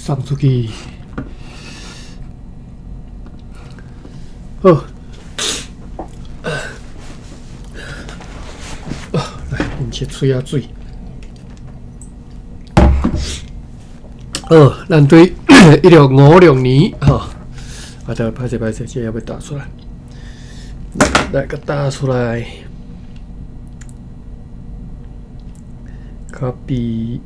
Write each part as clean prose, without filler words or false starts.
送出去。好，來啉一喙仔水。好，咱對1656年吼，啊，對，歹勢歹勢，這個猶未打出來，來閣打出來，copy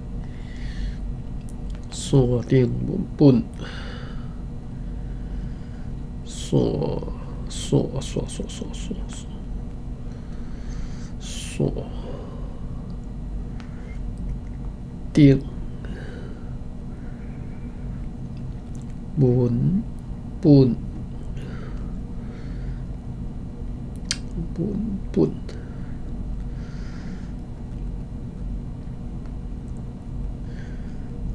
線頂文本，線線線線線線線頂文本文本。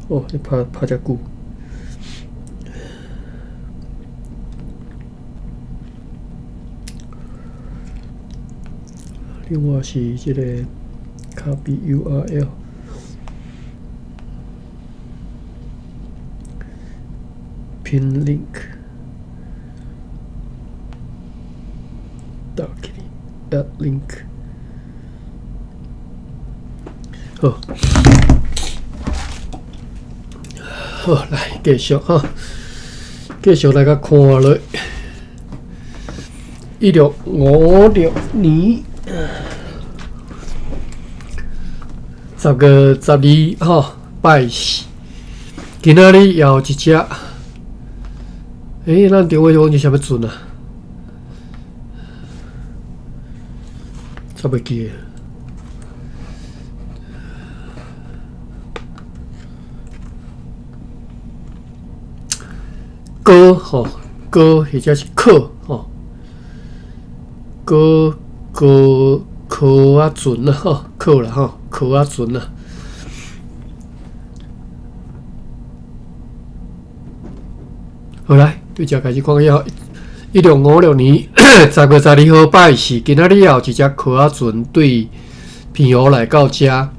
哦，你拍拍遮久。另外是這個 copy URL。Pin link 打起來，add link，好，好，來繼續哈，繼續來共看落，1656年10月12號拜四，今仔日也有一隻。欸，咱定位講是啥物船啊？煞袂記得。高吼高或者是客吼高高靠仔船啦吼，靠啦吼，靠仔船啦。好來，對遮開始看以後，1656年10月12號拜四，今仔日也有一隻靠仔船對澎湖來到遮。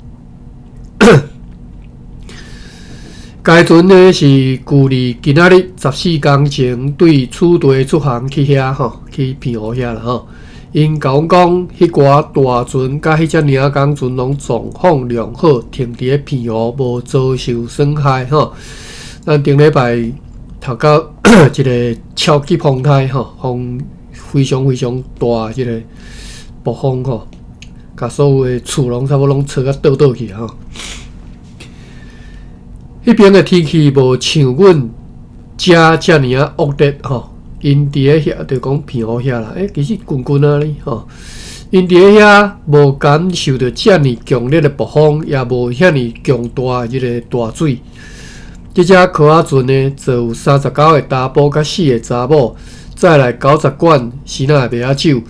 該船呢是舊曆今仔日14工前對此地出航去遐吼，去澎湖遐啦吼。𪜶共阮講，彼寡大船佮彼隻領港船攏狀況良好，停佇咧澎湖無遭受損害吼。咱頂禮拜讀到一個超級風颱吼，風非常非常大，這個暴風吼，共所有的厝攏差不多攏吹甲倒倒去吼。彼邊的天氣無像阮遮遮爾仔惡劣吼，𪜶佇咧遐就講澎湖遐啦，欸，其實近近仔呢吼，𪜶佇咧遐無感受著遮爾強烈的暴風，也無遐爾強大的這個大水。這隻靠仔船呢，載有39個查埔佮四個查某，載來90罐生仔的麥仔酒，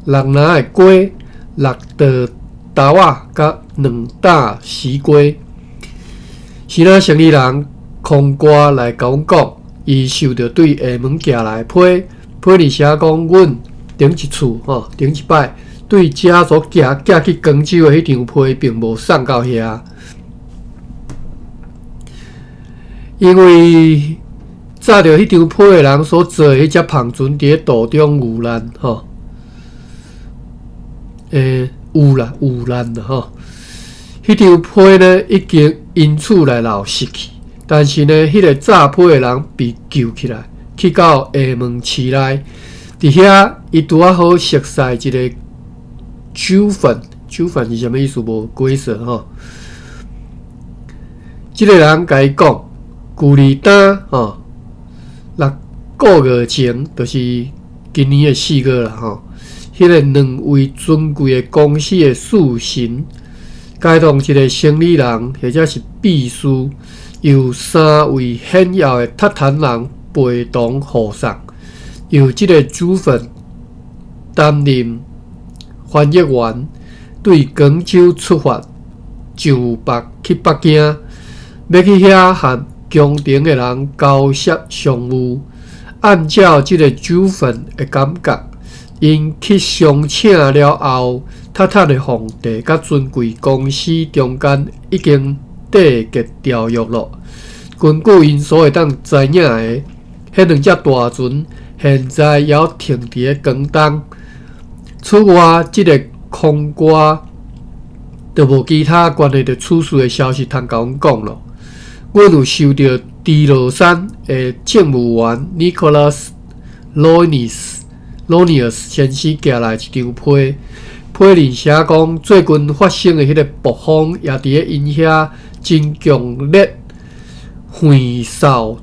六籃的雞，六袋豆仔佮2担絲瓜。生仔生意人空歌來共阮講，伊受著對廈門寄來的批，批裡寫講，阮頂一次吼，頂一擺對遮所寄寄去廣州的彼張批並無送到遐，因為載著彼張批的人所坐的彼隻帆船佇咧途中遇難吼，欸，有啦，遇難啦吼。彼張批呢，已經因此來流失去，但是呢，彼個詐批的人被救起來，去到廈門市內，佇遐伊拄仔好熟似一個酒粉，酒粉是啥物意思？無解釋吼。這個人共伊講，舊年冬吼，6個月前，就是今年的4月啦吼。彼個兩位尊貴的公司的四神。該當一個生理人或者是秘書，由三位顯要的闕坦人陪同護送，由這個主份擔任翻譯員，對廣州出發上北去北京，欲去遐和宮廷的人交涉商務。按照這個主份的感覺，𪜶去商請了後，闕坦的皇帝佮尊貴公司中間已經締結條約囉。根據𪜶所會當知影的，彼兩隻大船現在猶停佇咧港東。此外，這个空歌就無其他關係著此事的消息通共阮講囉。阮有收著豬落山的政務員 Nicholas Lonius 先生寄來一張批，批裡寫講最近發生的彼个暴風也佇咧𪜶遐真強烈，橫掃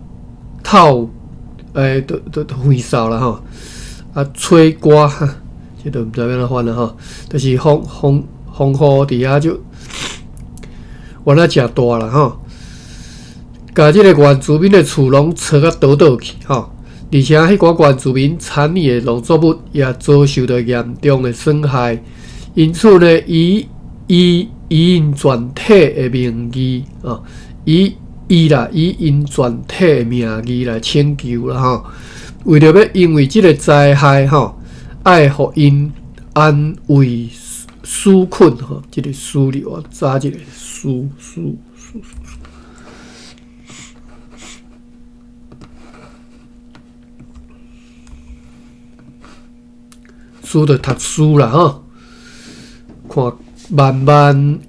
透，都都橫掃啦吼，啊，吹刮，這都毋知欲按怎翻啦吼，就是風雨佇遐就原來誠大啦吼，共這个原住民的厝攏吹甲倒倒去吼，而且彼寡原住民產業的農作物也遭受著嚴重的損害，因此呢，以𪜶全體的名義，哦，以伊啦，以𪜶全體的名義來請求啦吼，為著欲因為這个災害吼，愛予𪜶安慰紓困吼，這个輸入我查一下輸輸輸輸就讀書啦吼，看慢慢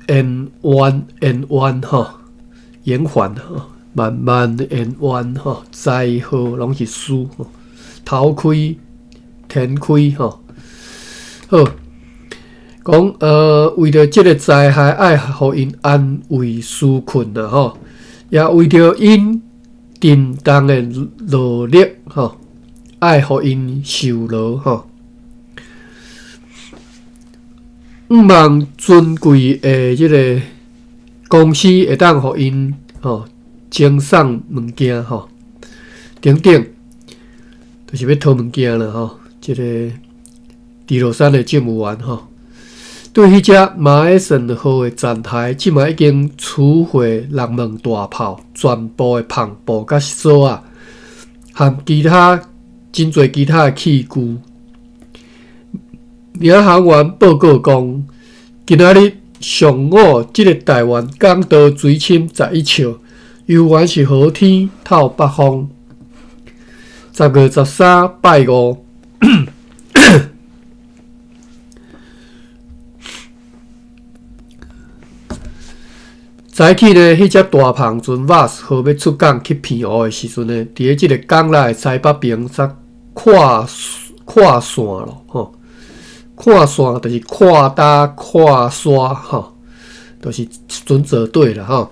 延緩延緩吼，延緩吼，慢慢延緩吼，災禍攏是輸吼，頭開天開吼，好，講為著這个災害愛予𪜶安慰紓困啦吼，也為著𪜶沉重的勞力吼，愛予𪜶受勞吼。向望尊貴的這个公司會當予𪜶吼贈送物件吼，等等，就是欲討物件啦吼。這个豬落山的政務員吼，對彼隻馬埃森號的殘骸，這馬已經摧毀六門大炮全部的帆布佮索仔，含其他真濟其他的器具。領航員報告講，今仔日上午這个台灣港道水深11尺，猶原是好天透北風。10月13拜五，早起呢，彼隻大帆船 VAS 號欲出港去澎湖的時陣呢，佇咧這个港內西北爿則跨跨線咯，吼。跨線就是跨搭跨沙吼，就是船座對啦吼。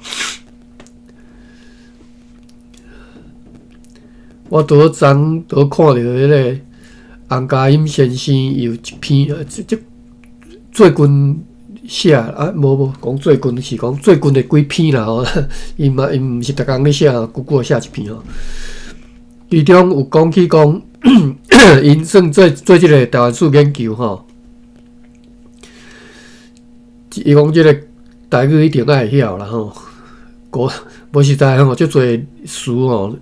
我拄昨拄看著彼个洪嘉音先生有一篇，這最近寫啊，無無講最近是講最近的幾篇啦吼。伊嘛伊毋是逐工咧寫，久久寫一篇吼。其中有講起講，𪜶算做做這个台灣史研究吼。伊講這个台語一定愛會曉啦吼，無無實在吼，足濟詞吼，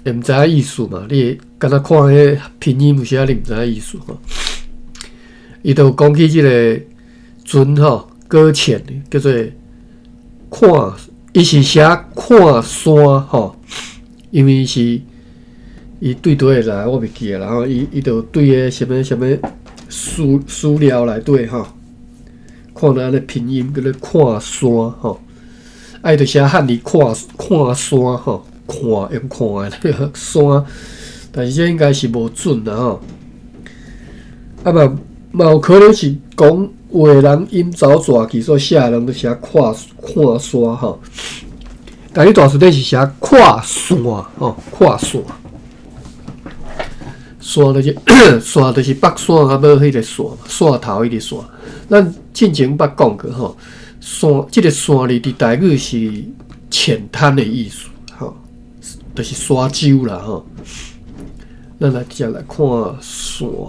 會毋知影意思嘛？你會敢若看彼拼音，有時仔你毋知影意思吼。伊就有講起這个船吼，擱淺叫做看，伊是寫看山吼，因為是伊對佗會來，我袂記啦吼。伊就對彼啥物啥物資料內底吼。看咱的拼音叫做看山吼，啊伊就寫漢字看看山吼，看用看的山，但是這應該是無準啦吼。啊嘛嘛有可能是講話人音走轉去，所以寫人都寫看看山吼。但你大辭典是寫跨線吼，跨線，線就是線就是北線啊，無彼个線線頭彼个線。咱進前捌講過吼，線這个線字佇台語是淺灘的意思，吼，就是沙洲啦吼。咱來直接來看線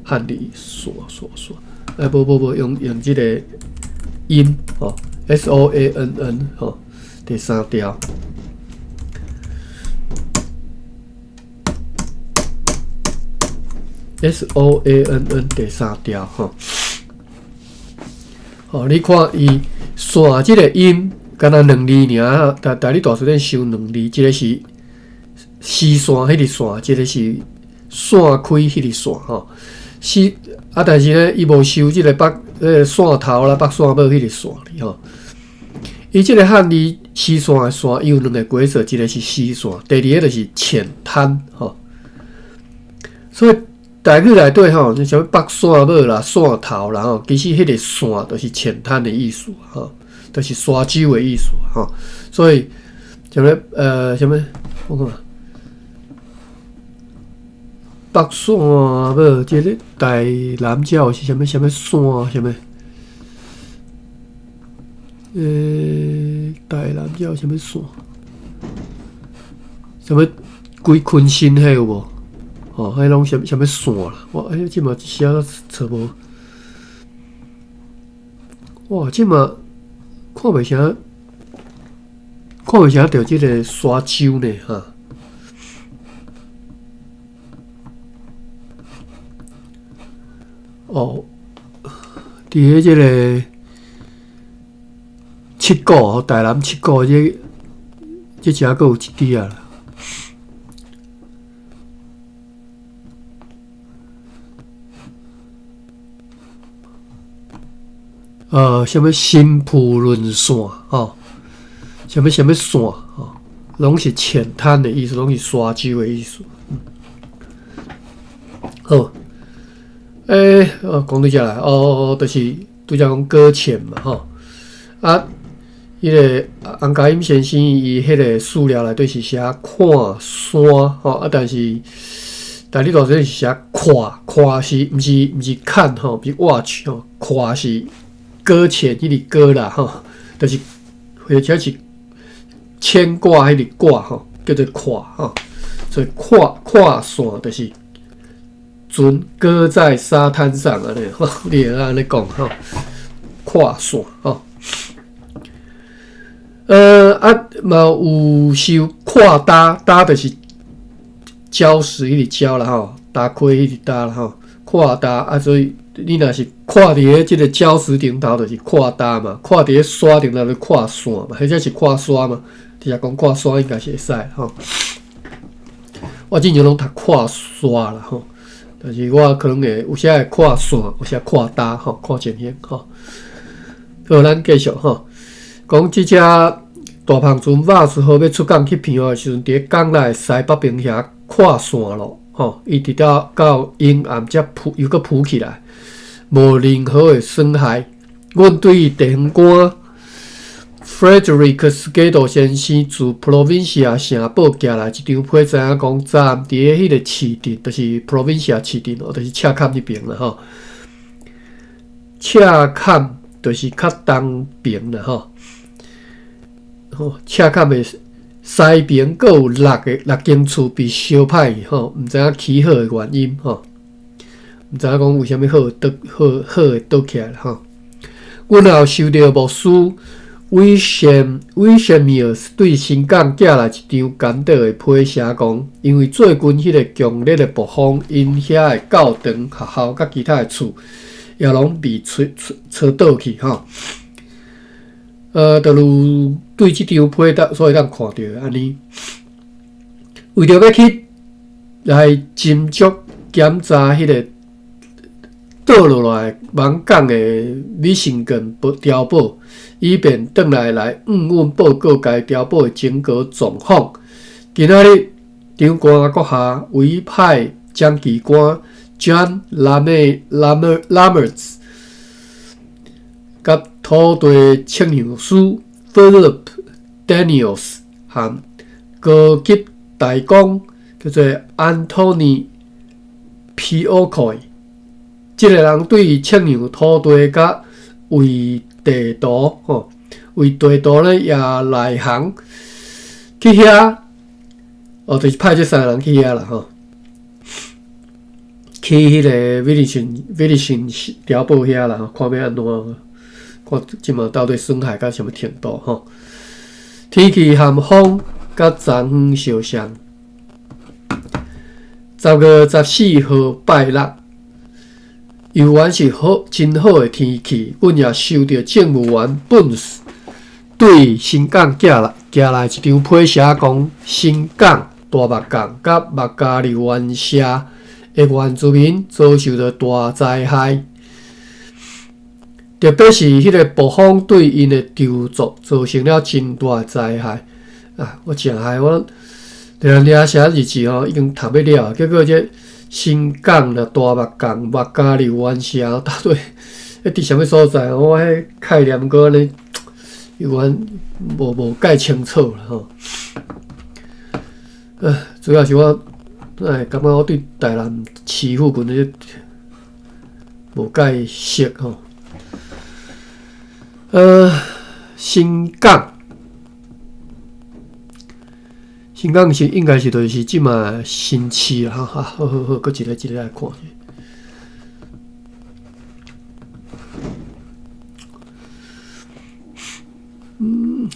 漢字線線線，哎，無無無，用這个音吼，S O A N N 吼，第三條。S O A N N 第三條吼。哦，你看伊線這个音，敢若兩字爾，台語大辭典收兩字，一个是絲線彼个線，一个是散開彼個散吼。是啊，但是咧，伊無收這个北彼个線頭啦，北線尾彼个線吼。伊這个漢字絲線的線，伊有兩个解說，一个是絲線，第二个就是淺灘吼。所以台語內底吼，啥物北線尾啦、線頭啦吼，其實彼个線就是淺灘的意思吼，就是沙洲的意思吼。所以啥物啥物我看。北線尾，這个台南遮是啥物啥物線啥物？台南遮有啥物線？啥物歸坤新彼有無？吼，彼攏啥啥物線啦？我這馬一時仔揣無。哇，這馬看袂啥，看袂啥著這个沙洲呢，哈。哦，佇咧這个七股，台南七股，這遮閣有一支啊。啥物新埔轮线吼，啥物啥物線吼，攏是淺灘的意思，攏是沙洲的意思。好。哦，講到遮來，哦，就是拄才講擱淺嘛，吼。啊，彼个洪家音先生伊彼个資料內底是寫看山，吼，啊，但是台語大辭典是寫看，看是毋是毋是看吼，毋是 watch 吼，看是擱淺彼个擱啦，吼，就是或者是牽掛彼个掛吼，叫做看吼，所以看看線就是船擱在沙灘上按呢，你會按呢講吼，跨線吼。啊嘛有收跨搭，搭就是礁石彼个礁啦吼，搭溪彼个搭啦吼，跨搭啊，所以你若是跨佇咧這个礁石頂頭，就是跨搭嘛；跨佇咧沙頂頭，就跨線嘛，或者是跨沙嘛。直接講跨沙應該是會使吼。我之前攏讀跨沙啦吼。但是我可能會有時會看線，有時看搭吼，看情形吼。好，咱繼續吼，講這隻大帆船瓦斯號欲出港去澎湖的時陣，佇咧港內西北邊遐跨線咯，吼，伊直到到陰暗才浮，又閣浮起來，無任何的損害。阮對地方官 Frederick Skiddo 先生自 Provincia 城堡寄來一張批，知影講昨暗佇咧彼個市鎮，就是 Provincia 市鎮哦，就是赤崁彼爿啦吼。赤崁就是較東爿啦吼。吼，赤崁的西爿閣有六个六間厝被燒歹去吼，毋知影起火的原因吼，毋知影講為啥物火會倒火火會倒起來吼。阮也有收著牧師威廉威廉米爾對新港寄來一張簡短的批，寫講，因為最近彼个強烈的暴風，𪜶遐的教堂、學校佮其他的厝也攏被吹吹吹倒去吼。就如對這張批單，所以咱看著按呢，為著欲去來斟酌檢查彼个倒落來艋舺的米森根碉堡，以便轉來來向阮報告該碉堡的整個狀況。今仔日長官閣下委派掌旗官 John Lamertz 佮土地測量師 Philip Daniels 和高級代工叫做 Anthony Piocoy。這个人對測量土地佮畫地圖，吼，畫地圖咧也內行去遐，哦，就是派這三个人去遐啦，吼，去彼个 Williston 碉堡遐啦，看欲按怎，看這馬到底損害到啥物程度，吼。天氣和風佮昨昏相像。10月14號拜六。猶原是好真好的天氣，阮也收著政務員本斯對新港寄來寄來一張批寫講，新港、大目港佮目加利灣社的原住民遭受著大災害，特別是彼个暴風對𪜶的稻作造成了真大的災害。啊，我誠害我，連遐寫日誌吼已經讀欲了，結果這新港啦、大目港、目加利灣社到底彼佇啥物所在？我彼概念閣按呢猶原無蓋清楚啦吼。主要是我哎感覺我對台南市附近的無蓋熟吼。新港，新港是應該是就是這馬新市啦，哈，好好好，閣一个一个來看。嗯。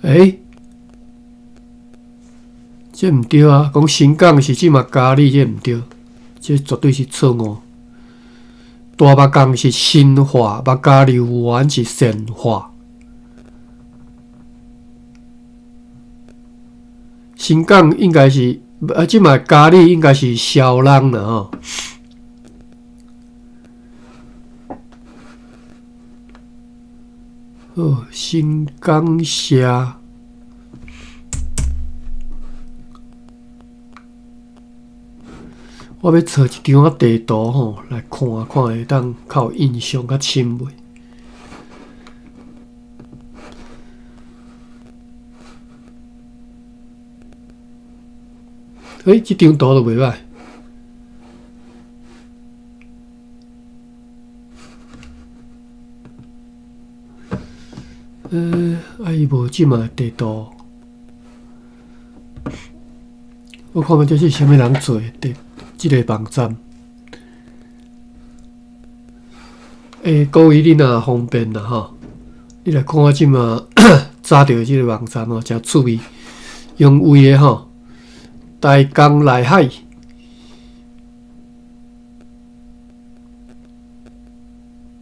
欸，這毋對啊！講新港是這馬嘉義，這毋對，這絕對是錯誤。大目港是新化，目加利灣是善化。新港應該是啊，這馬嘉義應該是蕭人啦吼。好，新港社。我欲揣一張仔地圖吼，來看看會當較有印象較深袂？欸，這張圖就袂䆀。啊，伊無這馬地圖，我看覓這是啥物人做的地？這个網站。欸，各位你若方便啦吼，你來看我這馬查著這个網站吼，誠趣味，用位的吼，台江內海，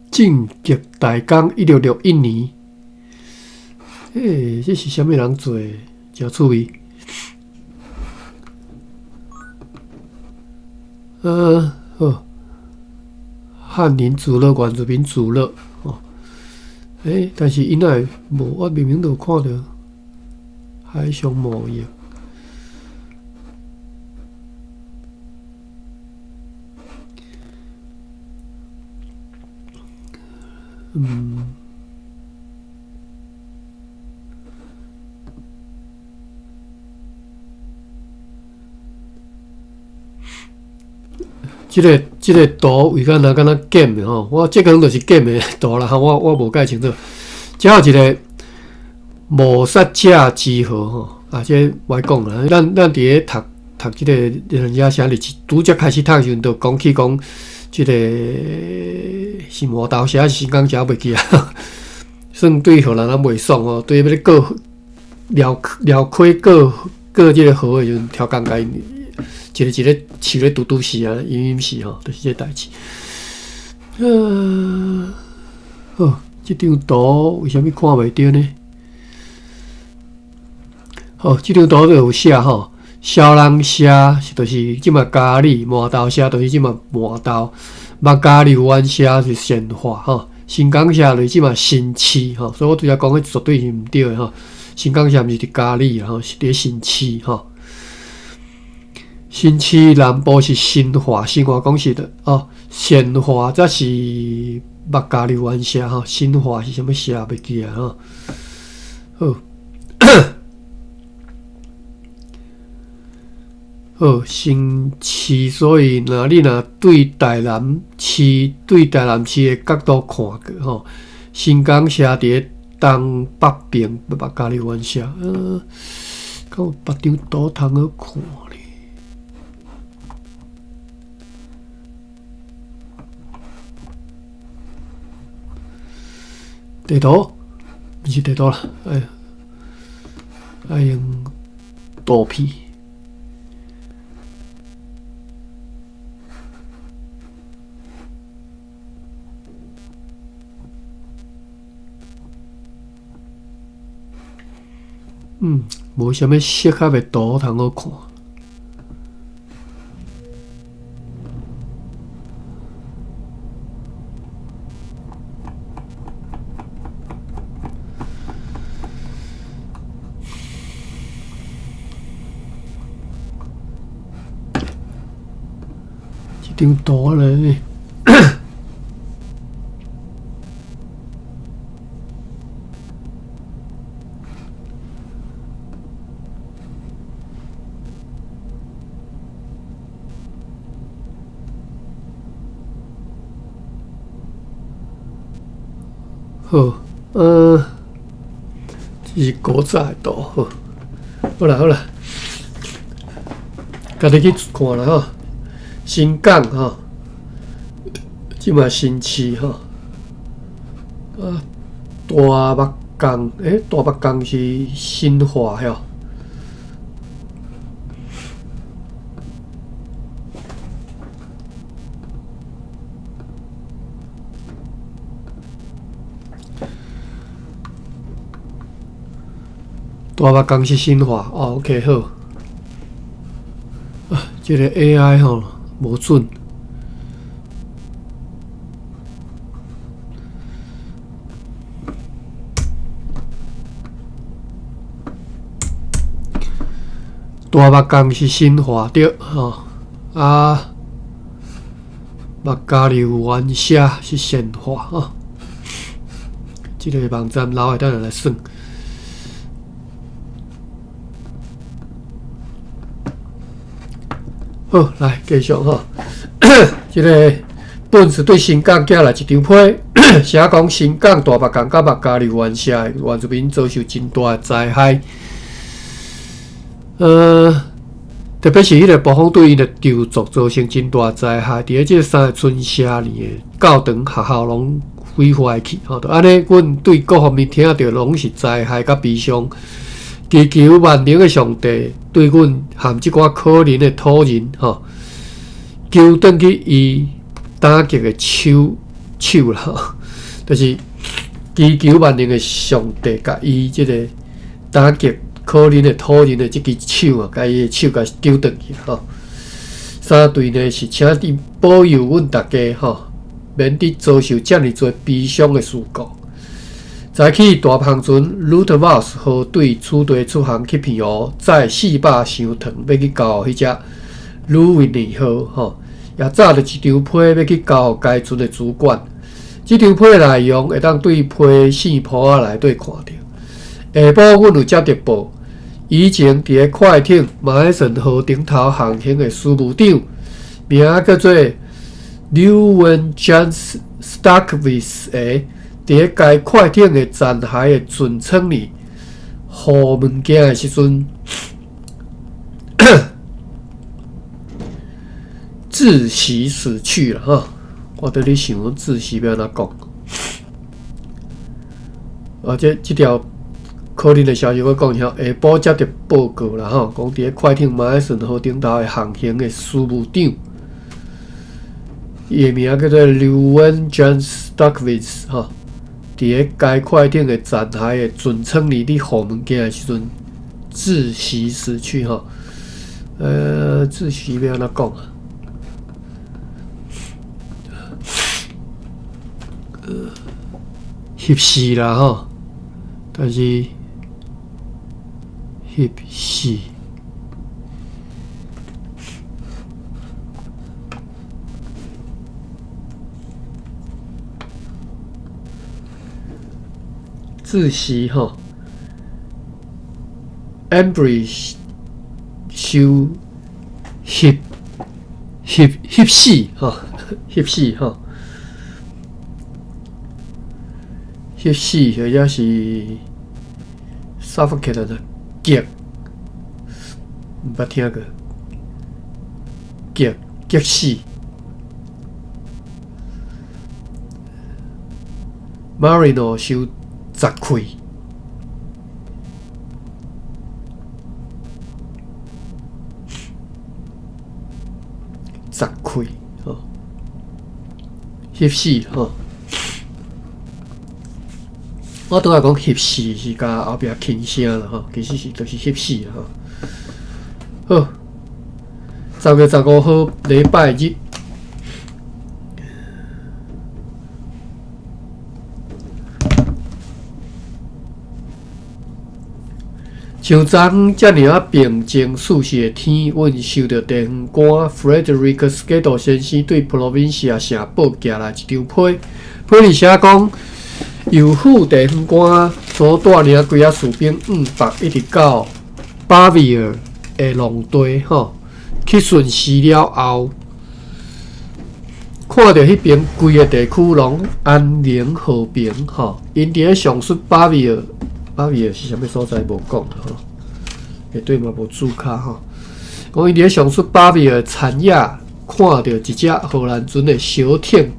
進擊台江1661年。欸，這是啥物人做的？誠趣味。好，漢人聚落、原住民聚落，吼。欸，但是𪜶哪會無？我明明就有看著海上貿易。嗯。這个圖為敢若敢若假的吼？我這可能就是假的圖啦，我無蓋清楚。這有一个無殺者之河吼，啊，這無愛講啦。咱佇咧讀讀這个人家寫日誌，拄才開始讀的時陣，就講起講這个是磨刀社還是新港社，袂記啊。算對荷蘭人袂爽吼，對欲咧過寮寮溪過過這个河的時陣，超工共𪜶一个一个樹咧拄拄死啊，陰陰死吼，就是這个代誌。好，這張圖為啥物看袂著呢？好，這張圖就有寫吼，蕭人社是就是這馬嘉義，麻豆社就是這馬麻豆，目加利灣社是善化吼，新港社就是這馬新市吼，所以我拄才講彼絕對是毋對的吼。新港社毋是佇嘉義吼，是佇新市吼。新市南部是新化，新化講實的哦，善化才是目加利灣社吼，新化是啥物社袂記啊吼。好，好，新市，所以若你若對台南市，對台南市的角度看過吼，新港社佇咧東北邊目加利灣社，敢有別張圖通好看咧？地圖，毋是地圖啦，哎，愛用圖片。嗯，無啥物適合的圖通好看。這張圖咧。好，這是古早的圖，好，好啦好啦，家己去看啦吼。新港吼，這嘛新市吼，啊，大目江，欸，大目江是新化吼。大目江是新化哦，OK 好。啊，這個 AI 吼無準。大目江是新化對吼，啊，目加柳灣社是善化吼。這個網站老的等下來算。好，來繼續吼。這個本次對新港寄來一張批，寫講新港大目江佮目加柳灣社的原住民遭受真大的災害。特別是彼個暴風對𪜶的稻作造成真大災害。佇咧這三个春夏年的教堂、學校攏毀壞去吼。就按呢，阮對各方面聽著攏是災害佮悲傷。祈求萬能的上帝對阮和這寡可憐的土人吼，求轉去伊打擊的手手啦，就是祈求萬能的上帝，共伊這個打擊可憐的土人的這支手啊，共伊的手共救轉去吼。三對呢是請伊保佑阮大家吼，免得遭受遮爾濟悲傷的事故。早起大帆船 Ruth 號對此地出航去澎湖，載400箱糖欲去交予彼隻魯維尼號吼，也載著一張批欲去交予該船的主管。這張批內容會當對批線簿仔內底看著。下晡阮有接著報，以前佇咧快艇馬來森號頂頭航行的司務長，名叫做 Lewin John Stokvis 的。佇咧該快艇的殘骸的船艙裡，予物件的時陣，窒息死去了吼。我佇咧想，窒息欲按怎講？啊，這這條可憐的消息我講下，下晡接著報告啦吼，講佇咧快艇馬來森號頂頭的航行的司務長，伊的名叫做 Lewin John Stokvis 吼。佇咧該快艇的殘骸的船艙裡，咧予物件的時陣，窒息死去吼。窒息欲按怎講啊？翕死啦吼，但是翕死。窒息吼，Embry 受翕翕翕死吼，翕死吼，翕死或者是 suffocate 的激，毋捌聽過，激激死。Marino 受十氣，十氣吼，翕死吼。我拄仔講翕死是共後壁輕聲啦吼，其實是就是翕死吼。好，10月15號禮拜日。像昨昏遮爾仔平靜舒適的天，阮收著地方官 Frederick Skiddo 先生對 Provincia 城堡寄來一張批，批裡寫講，由副地方官所帶領幾仔士兵往北一直到巴維爾的農地吼，去巡視了後，看著彼邊規个地區攏安寧和平吼，𪜶佇咧上述巴維爾。巴維爾是啥物所在無講吼，下底嘛無註腳吼。講𪜶佇咧上述巴維爾田野，看著一隻荷蘭船的小艇，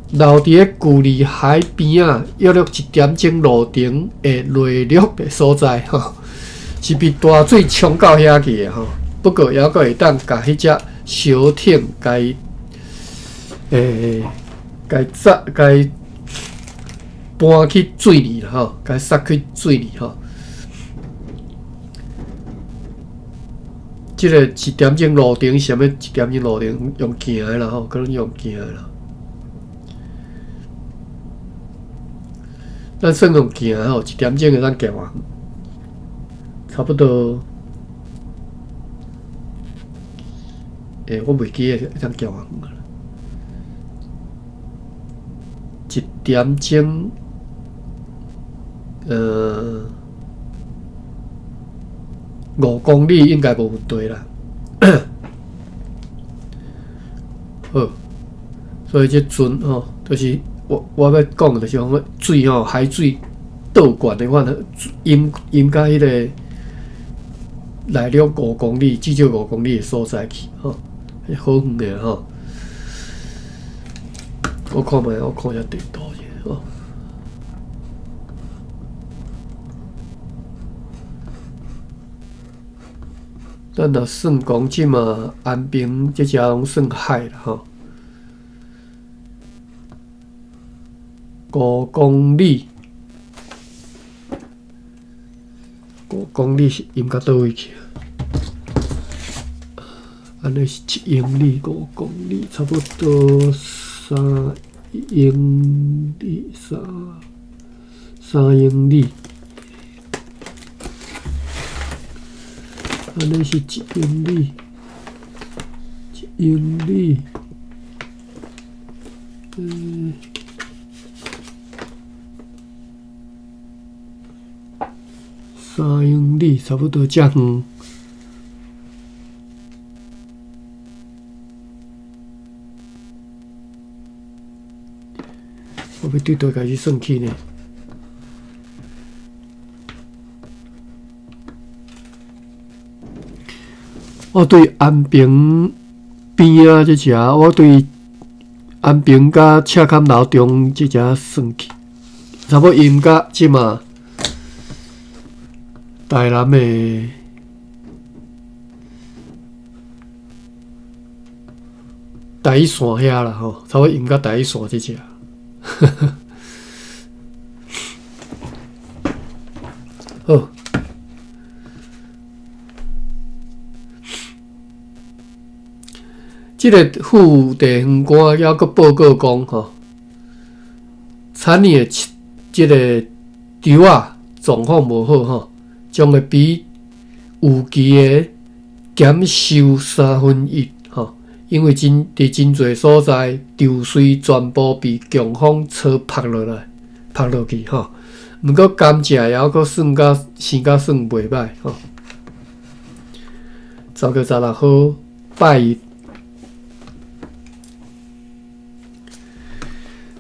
留佇咧距離海邊仔約略一點鐘路程的內陸的所在吼，是被大水沖到遐去的吼。不過猶閣會當共彼隻小艇共欸，共載共。搬去水裡啦吼，共殺去水裡吼。這个一點鐘路程是啥物？一點鐘路程用行的啦吼，可能用行的啦。咱算用行的吼，一點鐘會當行偌遠？差不多。欸，我袂記得會當行偌遠啦。一點鐘，5公里應該無問題啦。好，所以這船吼，就是我欲講的就是講水吼，海水倒灌的話，淹淹到彼個內陸五公里，至少五公里的所在去吼，好遠的吼。我看覓，我看一下地圖者吼。咱若算講這馬安平這隻攏算海啦吼。五公里，五公里是淹到佗位去？按呢是1英里，五公里差不多3英里，三英里。按呢是1英里，1英里，3英里差不多遮遠。我欲對佗開始算起呢？我對安平邊仔這隻，我對安平佮赤崁樓中這隻算起，差不多淹甲這馬台南的台一線遐啦吼，差不多淹甲台一線這隻。好，這个副地方官猶閣報告講吼，產業的這个稻仔狀況無好吼，將會比預期的減收1/3吼，因為真佇真濟所在，稻穗全部被強風吹曝落來，曝落去吼。毋過甘蔗猶閣算甲生甲算袂䆀吼。10月16號拜一，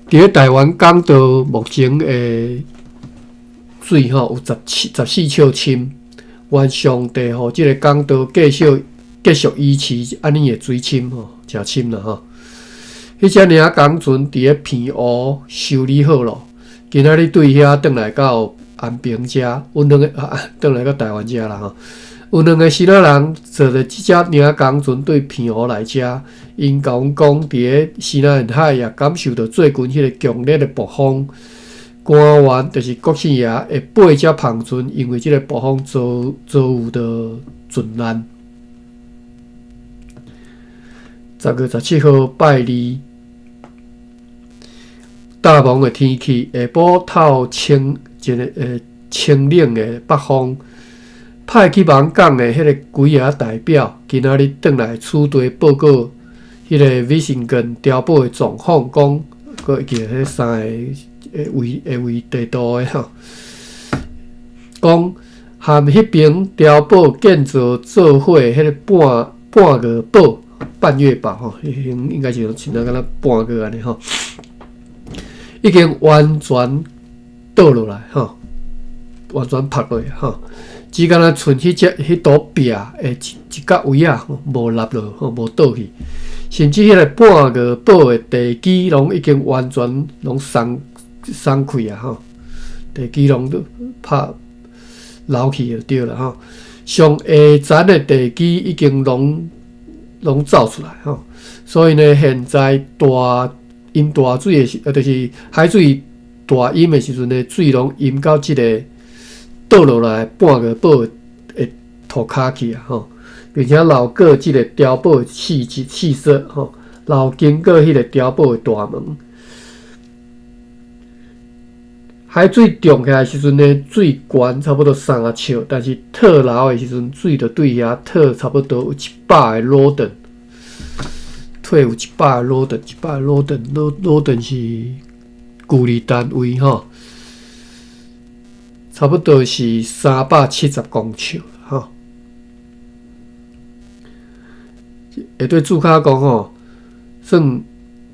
佇咧台灣港道目前的水吼有14尺深，願上帝予這个港道繼續維持按呢的水深吼，誠深啦吼。彼隻領工船佇咧澎湖修理好咯，今仔日對遐轉來到安平遮，阮兩个啊，轉來到台灣遮啦吼。有兩个支那人坐佇這隻領工船對澎湖來遮，𪜶共阮講，佇咧西南沿海也感受著最近彼个強烈的暴風。官員就是國姓爺會八隻帆船，因為這个暴風遭遇著船難。10月17號拜二，大霧的天氣，下晡透清一个清冷的北風。派去網港的彼个幾个代表，今仔日轉來此地報告，彼个威辛頓碉堡的狀況，講閣會記彼三个會地圖的吼，講和彼爿碉堡建造做伙彼个半月堡、半月堡吼，彼應該是像敢若半月按呢吼，已經完全倒落來吼，完全曝落吼。只敢若賰彼隻彼堵壁的一角位仔無落落吼，無倒去，甚至彼个半月堡的地基攏已經完全攏鬆開啊吼，地基攏都拍流去就對啦吼。上下層的地基已經攏走出來吼，所以呢，現在大淹大水的時，就是海水大淹的時陣呢，水攏淹到這个倒落來半月堡的塗跤去啊吼，並且流過這个碉堡的四側吼，流經過彼个碉堡的大門。海水漲起來的時陣呢，水懸差不多3尺，但是退流的時陣，水就對遐退差不多有100個羅頓，退有100個羅頓，100個羅頓，羅頓是距離單位吼。差不多是370公尺，吼。會對註卡講吼，算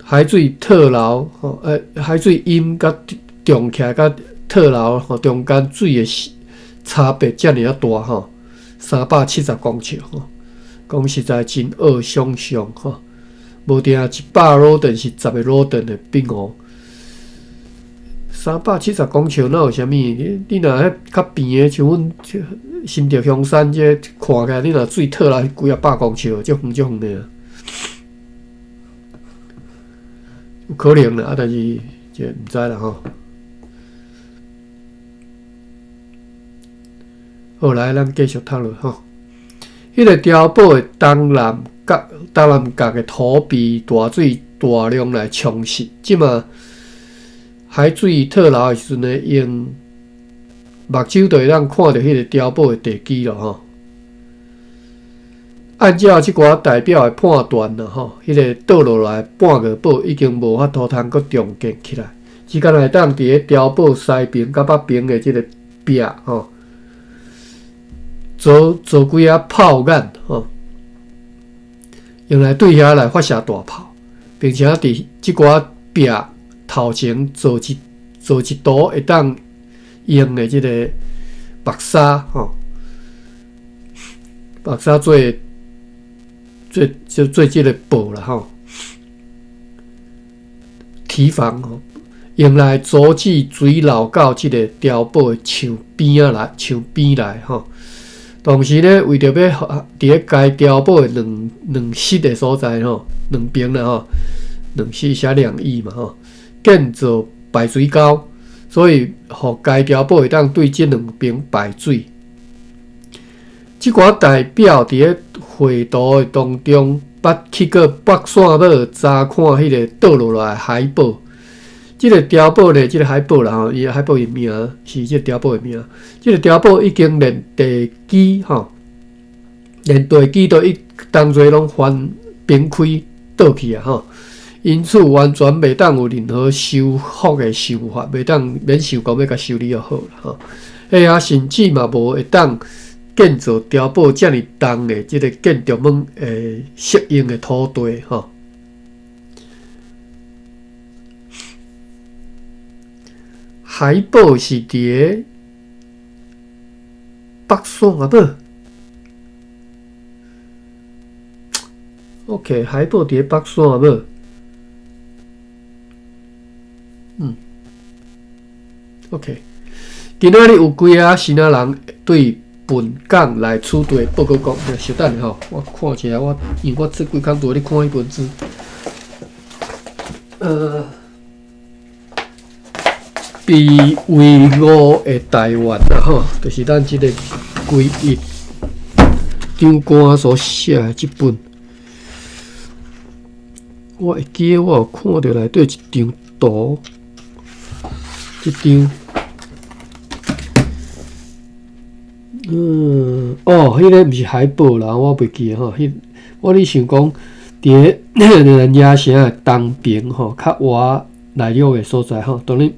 海水退流吼，海水淹佮漲起來佮退流吼，中間水的差別遮爾仔大吼，370公尺吼，講實在真惡想像吼，無定100羅頓是10個羅頓的變哦。370公尺哪有啥物？你若彼較邊的，像阮新竹香山這看起來，你若水退來幾仔百公尺，足遠足遠的啊，有可能啦，啊，但是這毋知啦吼。好，來，咱繼續讀落吼。彼个碉堡的東南角的土被大水大量來沖蝕，這馬海水退流的時陣呢，用目睭就會當看著彼个碉堡的地基囉吼。按照這寡代表的判斷啦吼，彼个倒落來半月堡已經無法度通閣重建起來，只敢若會當佇咧碉堡西爿佮北爿的這个壁吼，鑿幾仔炮眼吼，用來對遐來發射大炮，並且佇這寡壁頭前做一堵會當用的這个白沙吼，白沙做這个堡啦吼，堤防吼，用來阻止水流到這个碉堡的牆邊仔來，牆邊來吼。同時呢，為著欲佇咧該碉堡的兩室的所在吼，兩爿啦吼，兩室寫兩翼嘛吼，建造排水溝，所以予該碉堡會當對這兩爿排水。這寡代表佇咧會圖的當中，捌去過北線堡查看彼个倒落來的海堡。這个碉堡呢，這个海堡啦吼，伊海堡的名是這个碉堡的名。這个碉堡已經連地基吼，連地基都已當作攏翻崩開倒去啊吼，因此完全袂當有任何修復的想法，袂當免想講欲共修理好啦吼。遐甚至嘛無會當建造碉堡遮爾重的這个建築物的適應的土地吼。海堡是佇咧北線仔堡。OK，海堡佇咧北線仔堡。OK，今仔日有幾仔支仔人對本港來此地報告講，稍等下吼，我看一下，我因為我這幾工拄咧看彼本書，被遺誤的台灣啦吼，就是咱這个歸一長官所寫的這本，我會記得我有看著內底一張圖，這張，哦，彼个毋是海報啦，我袂記得吼，彼我咧想講，佇咧咱野城的東爿吼，較倚內陸的所在吼，當然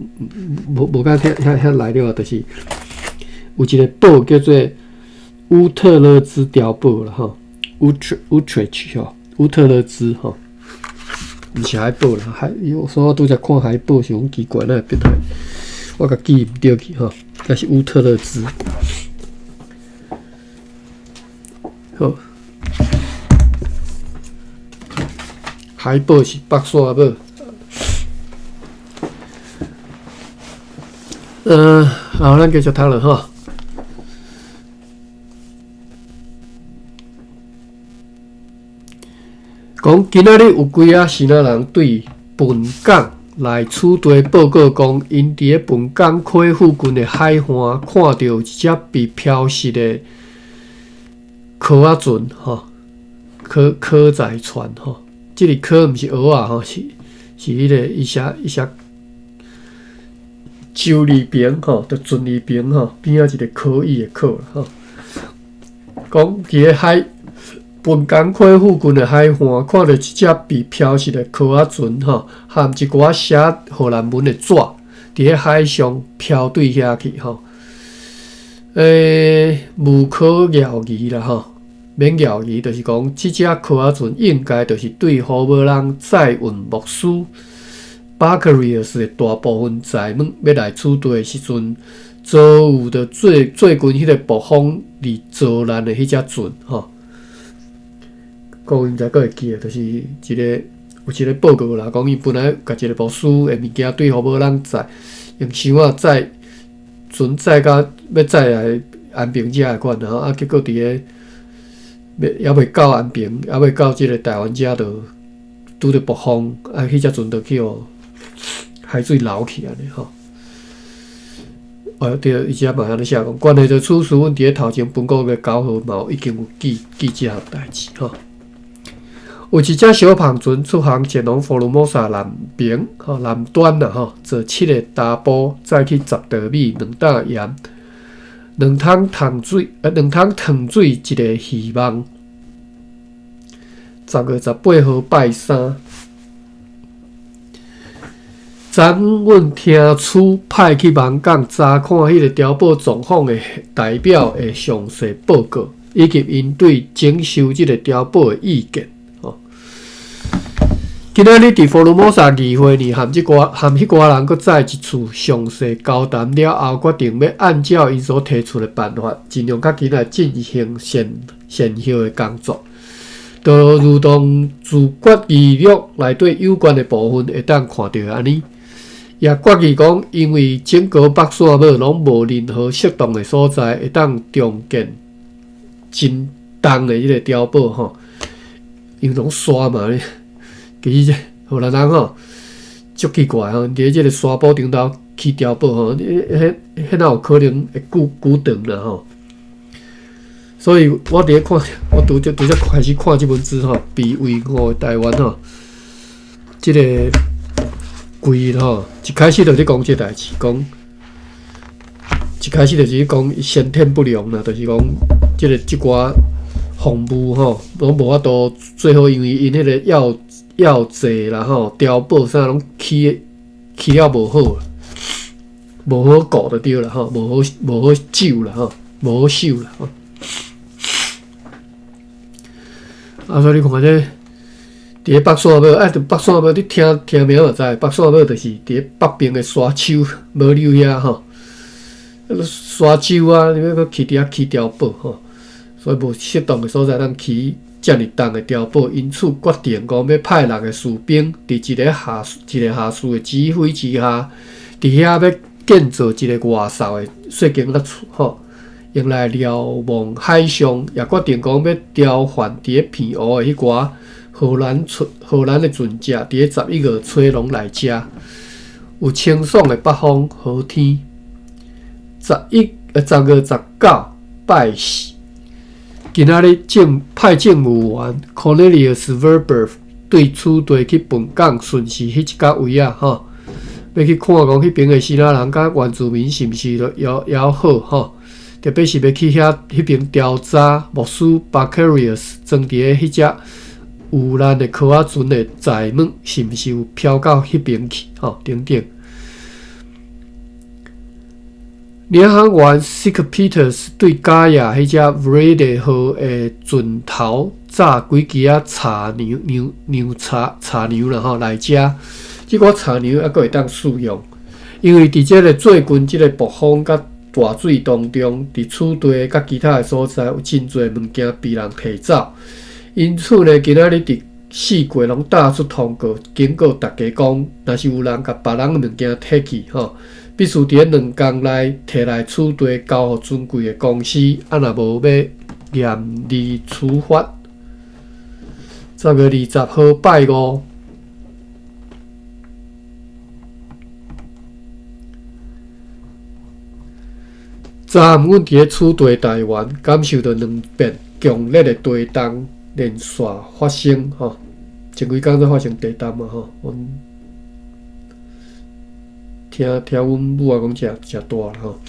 無無甲遐遐遐內陸，就是有一個堡叫做烏特勒支碉堡啦吼，烏特烏特吼，烏特勒支吼，毋是海堡啦，海，所以我拄才看海堡想講奇怪，哪會變海？我共記毋著去吼，抑是烏特勒支。好，海堡是北山堡。好，咱繼續讀落吼。講今仔日有幾仔支仔人對本港來此地報告講，𪜶佇咧本港溪附近的海岸看著有一隻被飄失的蚵仔船吼，蚵蚵仔船吼。這个蚵毋是蚵仔吼，是是彼个伊寫伊寫。舟字邊吼，就船字邊吼，邊仔一個可以的可吼。講佇咧海本港溪附近的海岸，看著一隻被飄失的蚵仔船吼，含一寡寫荷蘭文的紙，佇咧海上飄對遐去吼。無可料疑啦吼，免料疑，就是講這隻蚵仔船應該就是對荷蘭載運牧師巴克瑞爾斯的大部分載物欲來此地的時陣，遭遇著最最近彼个暴風而遭難的彼隻船吼。各位毋知閣會記得，就是一个有一个報告啦，講伊本來共一个牧師的物件對荷蘭載，用箱仔載船載到欲載來安平遮的款，吼啊，結果佇咧欲猶未到安平，猶未到這个台灣遮，就拄著暴風，啊，彼隻船就去予海水流去按呢吼。哦對，伊遮嘛按呢寫講，關係著此事，阮佇咧頭前本國月九號嘛有已經有記記這項代誌吼。有一隻小帆船出航前往福爾摩沙南邊吼南端啦吼，坐七个查埔載去十袋米、兩擔鹽、兩桶糖水、兩桶糖水，一个希望。10月18號拜三。昨昏阮聽取派去網港查看彼个碉堡狀況的代表的詳細報告，以及𪜶對整修這个碉堡的意見。吼，今仔日佇福爾摩沙議會呢，含這寡含彼寡人閣再一次詳細交談了後，決定欲按照𪜶所提出的辦法，盡量較緊來進行善善後的工作。就如同自決議錄內底有關的部分會當看著按呢，也決議講，因為整個北山堡攏無任何適當的所在會當重建真重的彼个碉堡吼，因為攏沙嘛，其實這荷蘭人吼足奇怪吼，佇咧這个沙埔頂頭起碉堡吼，彼彼哪有可能會久久長啦吼？所以我佇咧看，我拄則拄則開始看這本書吼，被遺誤的台灣吼，這个規吼，一開始就咧講這代誌，講一開始就是講先天不良啦，就是講這个這寡防務吼，攏無法度，最後因為𪜶彼個藥藥劑啦吼，碉堡啥攏起起了無好，無好顧就對啦吼，無好無好守啦吼，無好守啦吼。啊，所以你看這，佇咧北山堡，啊，佇北山堡，你聽聽名就知，北山堡就是佇咧北邊的沙丘無溜遐吼，沙洲啊，你欲閣去佇遐起碉堡吼，所以無適當的所在通起遮爾重的碉堡，因此決定講欲派六个士兵佇一个下一个下士的指揮之下，佇遐欲建造一个外掃的細間仔厝吼，用來瞭望海上，也決定講欲調換佇咧澎湖的彼寡荷蘭的船隻，佇咧11月初攏來遮，有清爽的北風，好天。10月19拜四，今仔日政派政務員 Cornelius Verburg 對此地去本港巡視彼一角位仔吼，欲去看講彼爿的支那人佮原住民是毋是猶猶好吼，特別是欲去遐彼爿調查牧師 Barcarius 裝佇咧彼隻遇難的蚵仔船的載物是毋是有飄到彼爿去吼等等。領航員 Sikke Peters 對嘉義彼隻 Vreede 號的船頭紮幾支仔柴娘娘娘柴柴娘啦吼來遮，這寡柴娘猶閣會當使用，因為佇這个最近這个暴風佮大水當中，佇此地佮其他的所在有真濟物件被人提走，因此呢，今仔日佇四界攏貼出通告，警告大家講，若是有人共別人的物件提去吼，必須佇咧2工內提來此地交予尊貴的公司，啊若無欲嚴厲處罰。10月20號拜五，昨暗阮佇咧此地台灣感受著兩遍強烈的地動連續發生吼，前幾工才發生地動嘛吼，阮聽聽阮母仔講誠誠大啦吼。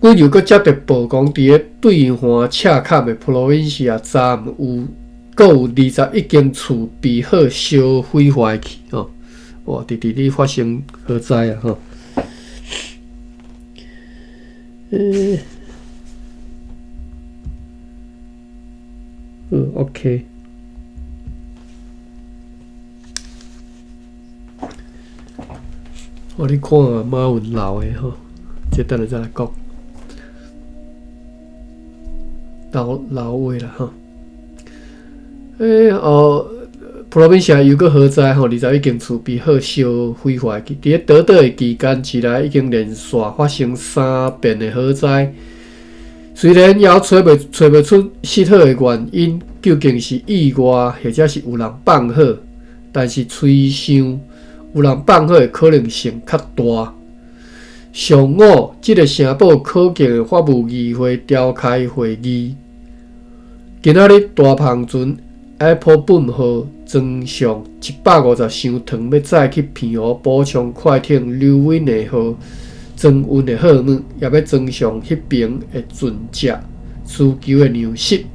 阮又閣接著報講，佇咧對岸赤坎的 Provincia 昨暗有閣有21間厝被火燒毀壞去吼，哇！直直咧發生火災啊吼。欸，好，OK。我咧看馬雲老的吼，這等下再來講。老老話啦吼。欸哦，Provincia 又閣火災吼，21間厝被火燒毀壞去。佇咧短短的期間之內，已經連續發生三遍的火災。雖然猶揣袂出失火的原因，究竟是意外或者是有人放火，但是推想有人放火的可能性較大。上午，這个城堡可見的法務議會召開會議。今仔日大帆船 Appelboom 號裝上150箱糖，欲載去澎湖補充快艇 Lewinne 號裝運的貨物，也欲裝上彼爿的船隻需求的糧食。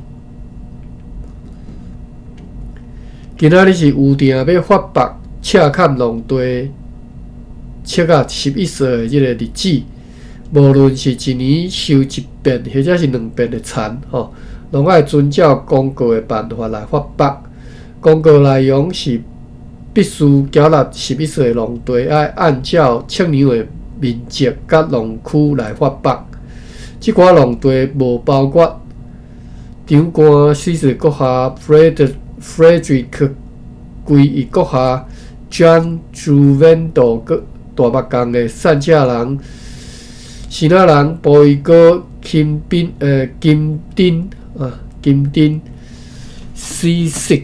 今仔日是預定欲發放赤崁農地尺仔11索的這个日子，無論是一年收一遍，或者是兩遍的田吼，攏愛遵照公告的辦法來發放。公告內容是必須繳納11索的農地，愛按照測量的面積佮農區來發放。這寡農地無包括長官四世閣下 Frederick 歸一閣下 John Juvendo 閣大目江的散車人、支那人波伊哥金賓金丁啊金丁西色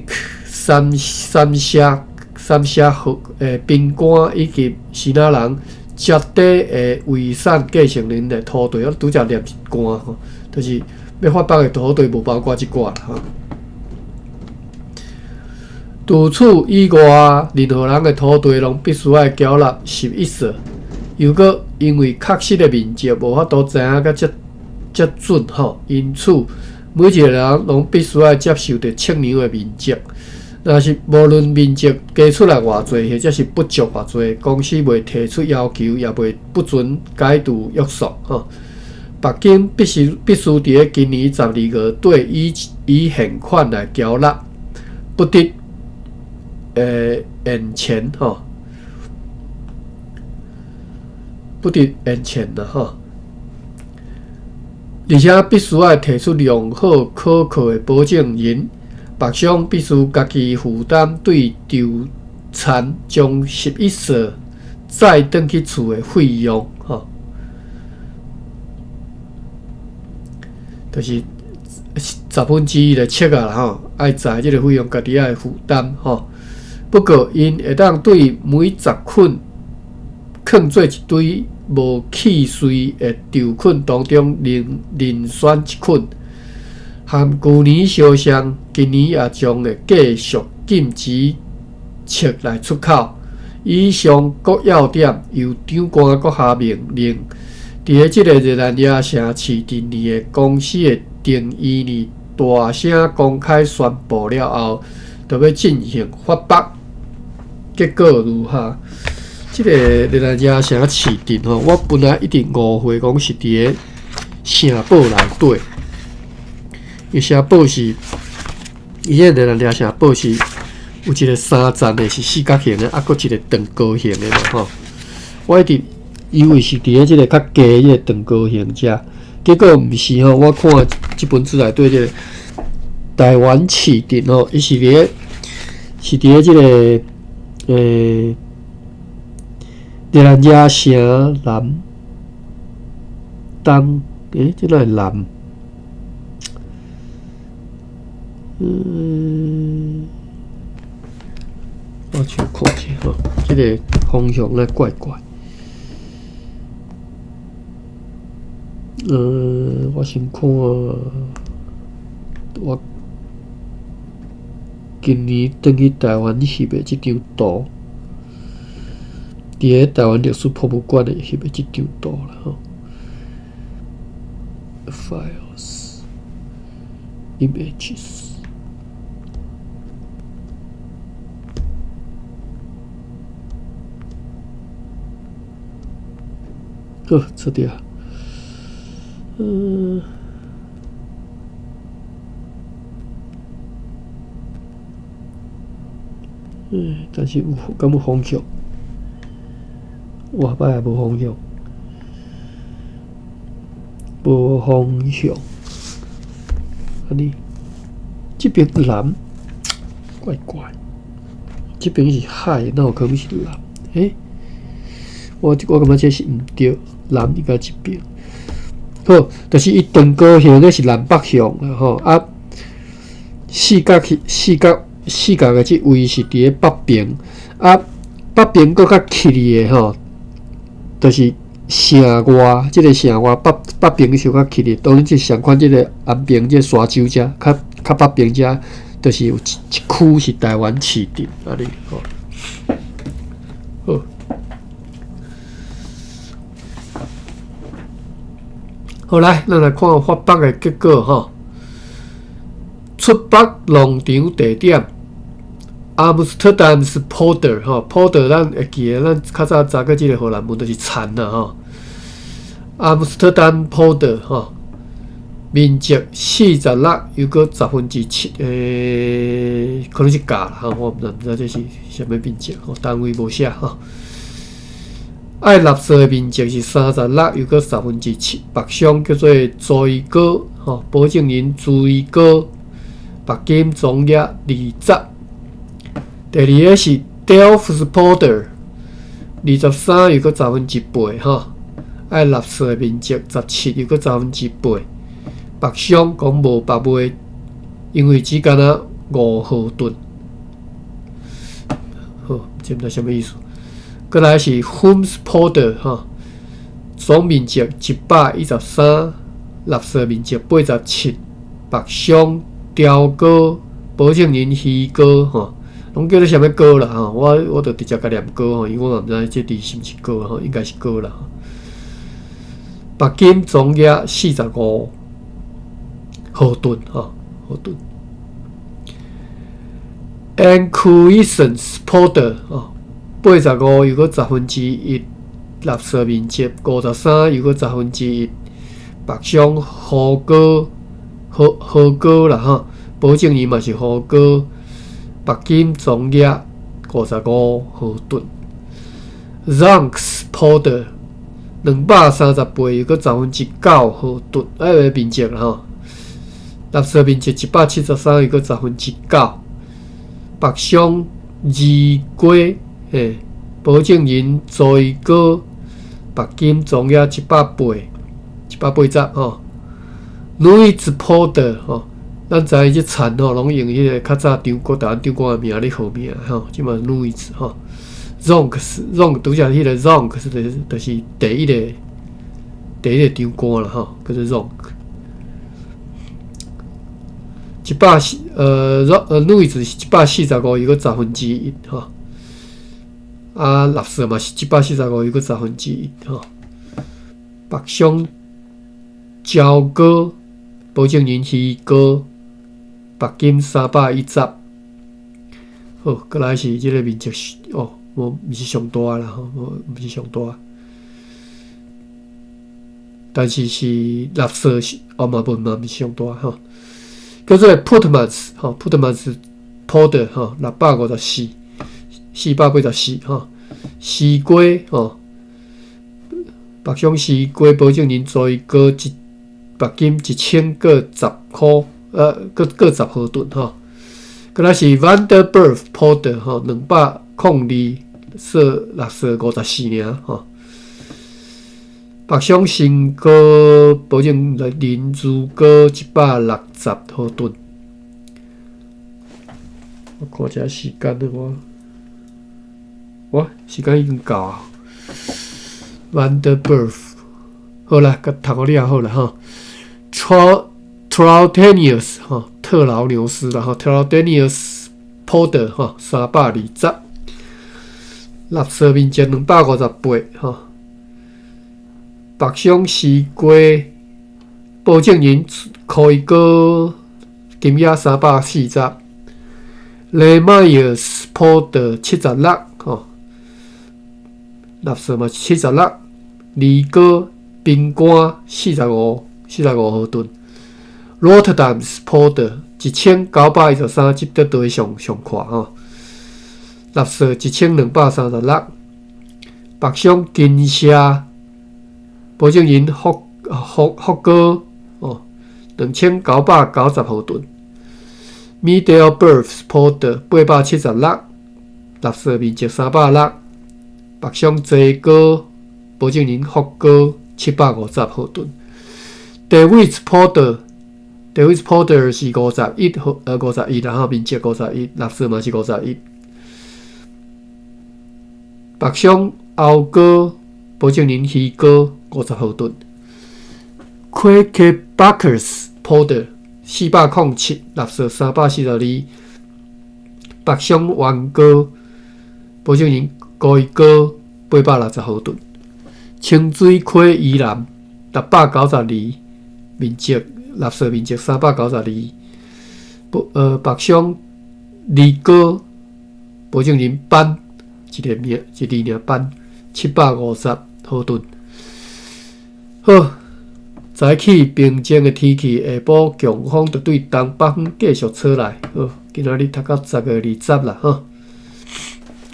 三三社三社河賓館以及支那人接底的遺產繼承人的土地，我拄才念一段吼，就是欲發放的土地無包括這寡啦吼。除此以外，任何人的土地攏必須愛繳納11索。又閣因為確實的面積無法度知影甲遮遮準吼，因此每一个人攏必須愛接受著測量的面積。若是無論面積加出來偌濟，或者是不足偌濟，公司袂提出要求，也袂不准解除約束吼。北京必須佇咧今年12月底以現款來繳納，不得延前吼，不得延前啦吼。而且必須愛提出良好可靠的保證人，北商必須家己負擔對稻田將11索載轉去厝的費用，吼，就是十分之一的尺仔啦，吼，愛載這个費用，家己愛負擔，吼。不過，𪜶會當對每十捆囥做一堆無契稅的稻捆當中，任任選一捆。和舊年相像，今年也將會繼續禁止尺來出口。以上各要點由長官閣下命令，佇咧這个熱那亞城市鎮裡的公司的定醫裡大聲公開宣布了後，就欲進行發布。結果如下：這个熱那亞城市鎮吼，我本來一直誤會講是佇咧城堡內底，因為城堡是伊彼個熱那亞城堡是有一個三層的，是四角形的，啊，閣一個長高形的嘛吼。我一直以為是佇咧這个較低這个長高形遮，結果毋是吼。我看這本書內底這个台灣市鎮吼，伊是佇咧是佇咧這個熱那亞城南東，欸，這哪會南？嗯，我去看一下吼，這个方向咧怪怪。我先看，我今年轉去台灣翕的這張圖，佇咧台灣歷史博物館的翕的這張圖啦吼。Files, images。好，出著。但是有敢有方向？哇，擺也無方向，無方向。按呢，這邊南，怪怪。這邊是海，哪有可能是南？欸，我感覺這是毋對，南應該這邊。好，就是伊長高形的是南北向啦吼，啊，四角去四角四角的這位是佇咧北邊，啊，北邊閣較起去的吼，就是城外，這个城外北北邊小可起去，當然這相款這个安平這个沙洲遮，較較北邊遮，就是有一一區是台灣市鎮，按呢吼。好。好來，咱來看發北的結果吼。出北農場地點，阿姆斯特丹是 polder 吼，polder 咱會記得，咱較早查過這个荷蘭文就是田啦吼。阿姆斯特丹 polder 吼，面積46又閣7/10，可能是甲啦吼，我毋知這是啥物面積吼，單位無寫吼。愛納稅的面積是36又閣7/10，北鄉叫做朱伊哥吼，保證人朱伊哥，罰金總額20。第二个是 Delft polder，23又閣8/10吼，愛納稅的面積17又閣8/10，北鄉講無白賣，因為只干焦5毫噸。好，這毋知啥物意思。閣來是 Homs polder 吼，總面積113，納稅面積87，北鄉雕哥，保證人魚哥吼，攏叫做啥物哥啦吼，我就直接共念哥吼，因為我嘛毋知這字是毋是哥吼，應該是哥啦。罰金總額45毫噸吼，毫噸。Enkhuizen polder 吼。85又閣1/10，納稅面積53又閣1/10，北鄉胡哥何何哥啦吼，保證人嘛是胡哥，罰金總額55毫噸。Zaanse polder 238又閣9%毫噸，哎，面積啦吼，納稅面積173又閣9%，北鄉二街。嘿，保證人朱伊哥白金總額180，180吼。Louis Porter 吼，咱知影這田吼，攏用彼個較早張國台灣長官的名咧號名吼，這嘛 Louis 吼。Zonks Zonk 拄才彼個 Zonk 就是第一個長官啦吼，叫做 Zonk。一百四Louis 是145又閣1/10吼。啊，垃圾嘛是145又閣1/10吼。北上朝歌保證人魚哥白金310。好，閣來是這個面積哦，無毋是上大啦吼，無毋是上大。但是是垃圾是哦嘛無嘛毋是上大吼。叫做 Putmans 吼，Putmans Porter 吼，654，484吼，西瓜吼，北上西瓜保證人朱伊哥一白金1000閣10箍，閣10毫盾吼。閣來是 Vanderburg Porter 吼，202，說垃圾54爾吼。北上新高保證人如果160毫盾。我看一下時間我，哇，時間已經到啊。Vanderburg，好啦，佮讀予了好啦吼。Trotanius 吼，特勞牛斯啦吼，Trotanius Porter 吼，320，垃圾面積258吼。北上西瓜保證人柯伊哥金額340，雷邁爾斯 Porter 76吼，垃圾嘛76，二哥冰乾45，45毫盾，Rotterdam Porter 1913，這得對上上闊吼，垃圾1236，北上金社。保證人福福福哥哦，2990毫盾。Middelburg Porter 876，垃圾面積360。北上濟哥保證人福哥750毫盾。David Porter，David Porter 是51號，51，然後面積五十一，垃圾嘛是五十一。北上歐哥保證人魚哥50毫盾。Quakebuckers Porter 407，垃圾342。北上元哥保證人高一哥860毫盾。清水溪宜南692，面積垃圾面積392。北上二哥保證人班一個名一字爾班750毫盾。好，早起平靜的天氣，下晡強風就對東北方繼續吹來。好，今仔日讀到10月20啦，吼，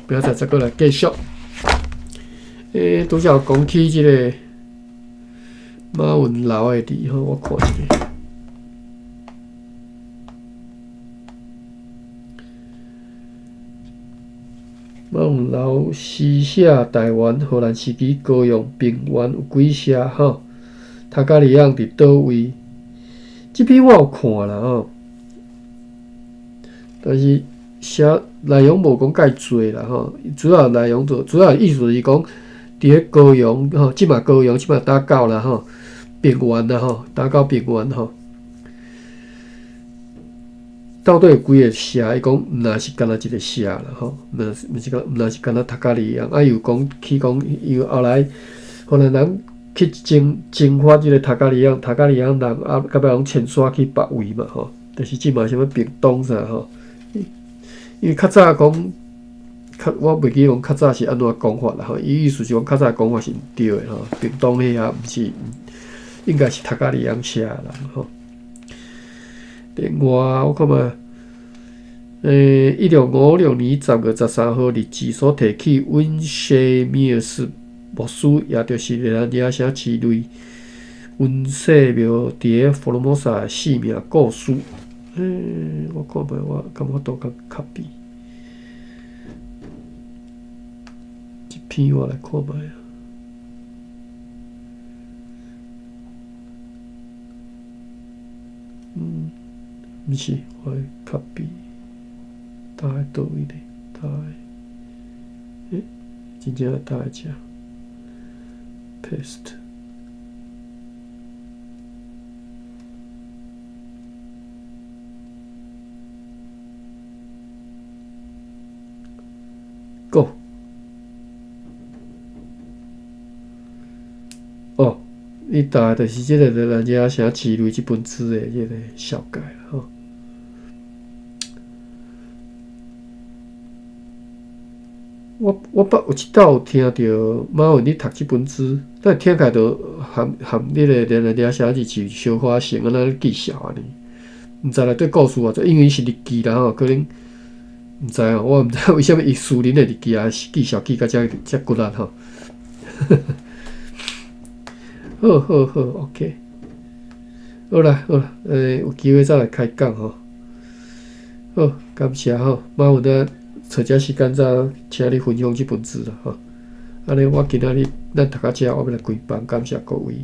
明仔載再閣來繼續。拄才有講起這個馬雲樓的字，吼，我看一下。馬雲樓詩寫台灣荷蘭時期高雄平原有幾社吼？塔加里昂佇佗位？這篇我有看啦吼，但是寫內容無講介濟啦吼，主要內容就主要意思是講，佇咧高雄吼，這馬高雄這馬打狗啦吼，平原啦吼，打狗平原吼，到底有幾个社？伊講毋若是干焦一个社啦吼，毋若是毋是講毋若是干焦塔加里昂，啊又講去講，因為後來荷蘭人去征發這個塔加里昂，塔加里昂人啊，到尾攏遷徙去別位嘛吼，就是這馬啥物屏東啥吼。因為較早講，較我袂記講較早是按怎講法啦吼，伊意思是講較早講法是毋對的吼，屏東彼遐毋是，應該是塔加里昂社的人吼。另外，我看覓，1656年10月13號日誌所提起溫謝米爾斯牧師，也就是熱蘭遮城市內溫世廟佇咧福爾摩沙的性命故事。我看覓，我敢有法度共 copy。篇我來看覓啊。毋是，我來 copy，搭佇佗位咧？搭欸，真正搭佇遮，paste。Go。哦，伊搭的就是這个咱遮寫之類這本書的這个紹介吼。我捌有一道有聽著馬雲咧讀這本書，但聽起來就含含彼个連連寫字是小可成按呢記紹按呢，毋知內底故事偌濟，因為是日記啦吼，可能毋知哦，我毋知為啥物伊私人的日記也是記紹記甲遮遮骨力吼。好好好，OK，好啦好啦，有機會再來開講吼。好，感謝吼，馬雲啊，揣遮時間再請你分享這本書啦吼。按呢，我今仔日咱讀到遮，我欲來關房，感謝各位。